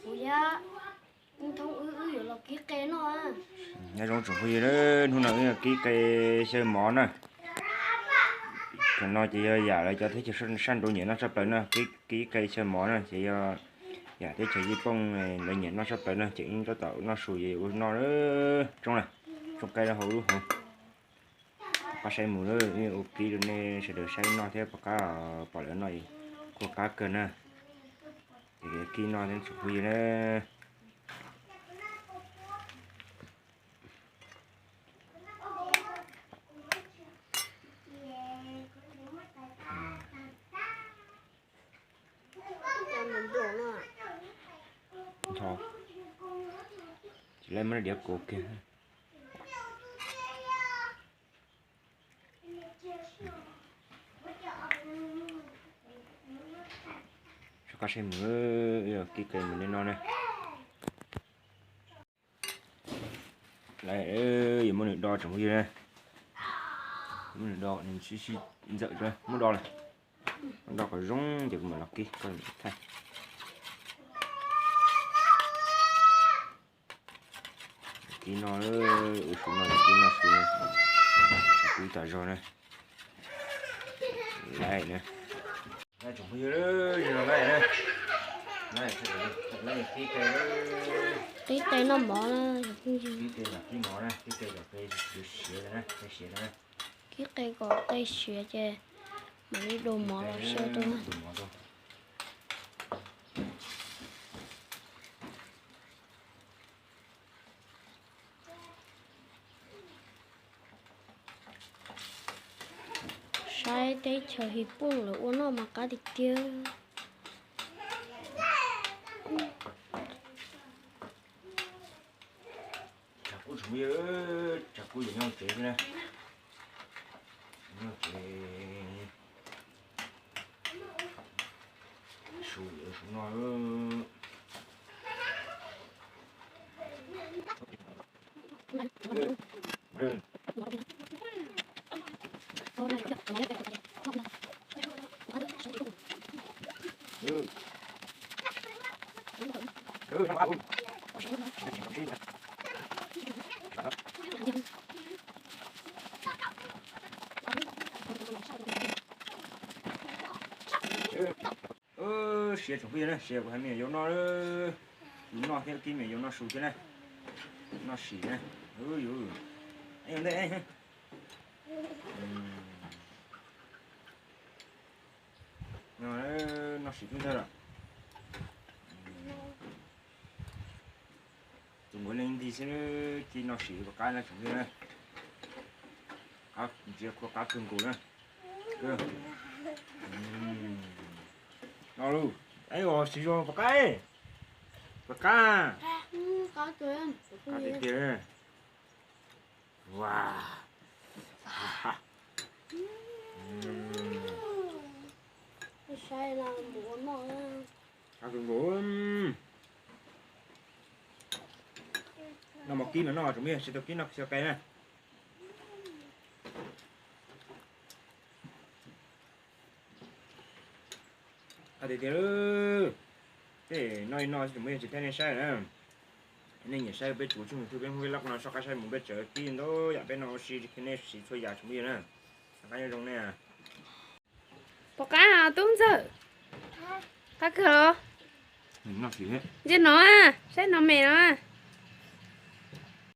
Kuv yog Thoob, wb, wb yuav los kib qe noj. Nyob zoo tsoom phooj ywg, hnub no wb yuav kib qe xyaw mov na. Thaum no ces yog yam lawv cov teb chaws sab nraud nyiam noj tshaj plaws na, kib qe xyaw mov na ces yog yam teb chaws Yij Pooj lawv nyiam noj tshaj plaws na, ces wb tab tom noj su ces ua noj. Tsoo na, tsoo qe rau hauv lub hauv. Pab saib mus, ua kib rau nej sawv daws saib noj thiab pom qab, pom lawv noj kuj qab kawg na. Ces kib noj thiab tsoom phooj ywg na. Nthos, tsis laib muab diav kaus kiag. Soj qab saib mus, kib qe mus li no na. Lawv yuav muab nws do tsoom phooj ywg na. Muab nws do, nws sib sib ntxawm, muab do lawm. Muab do kom zoo ces kuv mam los kib, koj thaij. Kib no, ua su no, kib noj su no, tshav kub tas zog na. Lawv na, tsoom phooj ywg, no lawv na, lawv kib qe, kib qe noj mov na, kib qe kom qe siav na, kib qe kom qe siav ces mam li do mov los xyaw rau. Saib teb chaws His Pooj lawv ua noj mas qab tiag tiag. Tshav kub tsoom phooj ywg, tshav kub yuav nyob tsev xwb na. Nyob tsev, su yuav su noj. Siav tsoom phooj ywg na, siav kuv hais me nyuam yaus noj, yus noj thiab kib me nyuam yaus noj su thiab na. Noj sim na, yus, ntej, noj sim twb ntag lawm. Tus nkaus leej ntij xwb, kib noj sim puas qab na tsoom phooj ywg na. Ntsia kuj qab kawg nkaus na. No lus, ib os siv zog puas qab, puas qab. Qab tiag tiag. Qab kawg nkaus. Noj mov kib mas noj tsoom phooj ywg, tsis tau kib noj xyaw qe na. Qab tiag tiag. Tej no li no tsoom phooj ywg, tsis thaij nej saib na. Nej nyiam saib peb tsuav tshooj YouTube peb Hmoob Vlog no, soj qab saib mus peb tseem kib ntau yam peb noj ua si rau nej siv txhua yam tsoom phooj ywg na. Soj qab nyob zoo nej. Puas qab tub ntxawm? Qab kawg los? Ntsia no, saib no me no.